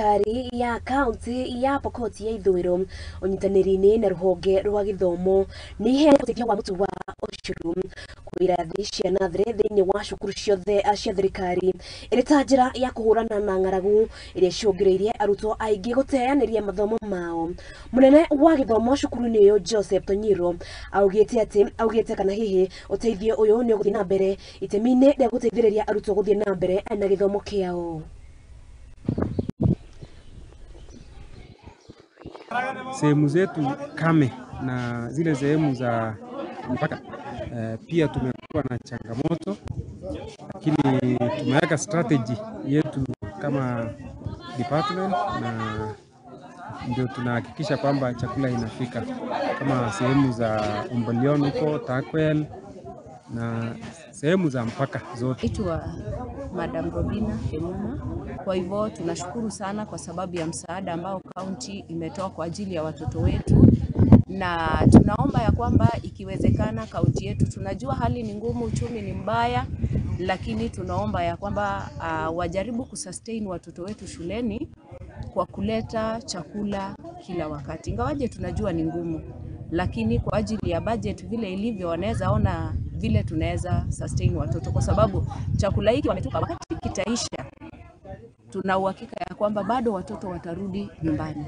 Thirikari ya kaunti ya Pokot ya ithũĩro ũnyitanĩri-inĩ na rũhonge rwa gĩthomo nĩ iheanĩte ũteithio wa mũtu wa ũcũrũ kwĩ irathi cia natharĩ thĩinĩ wa cukuru ciothe cia thirikari ĩrĩ ta njĩra ya kũhũrana na ng'aragu ĩrĩa ĩcũngĩrĩirie arutwo aingĩ gũteanĩria mathomo mao. Mũnene wa gĩthomo cukuru-inĩ ũyũ Joseph Tonyiro augĩte atĩ augĩte kana hihi ũteithio ũyũ nĩ ũgũthiĩ na mbere itemi-inĩ rĩa gũteithĩrĩria arutwo gũthiĩ na mbere na gĩthomo kĩao. Sehemu zetu kame na zile sehemu za mpaka pia tumekuwa na changamoto, lakini tumeweka strategy yetu kama department na ndio tunahakikisha kwamba chakula inafika kama sehemu za Umbalion huko Takwel na sehemu za mpaka zote. Naitwa Madam Robina Emuma. Kwa hivyo tunashukuru sana kwa sababu ya msaada ambao kaunti imetoa kwa ajili ya watoto wetu, na tunaomba ya kwamba ikiwezekana kaunti yetu, tunajua hali ni ngumu, uchumi ni mbaya, lakini tunaomba ya kwamba wajaribu kusustain watoto wetu shuleni kwa kuleta chakula kila wakati, ingawaje tunajua ni ngumu, lakini kwa ajili ya budget vile ilivyo, wanaweza ona vile tunaweza sustain watoto, kwa sababu chakula hiki wametupa, wakati kitaisha, tuna uhakika ya kwamba bado watoto watarudi nyumbani.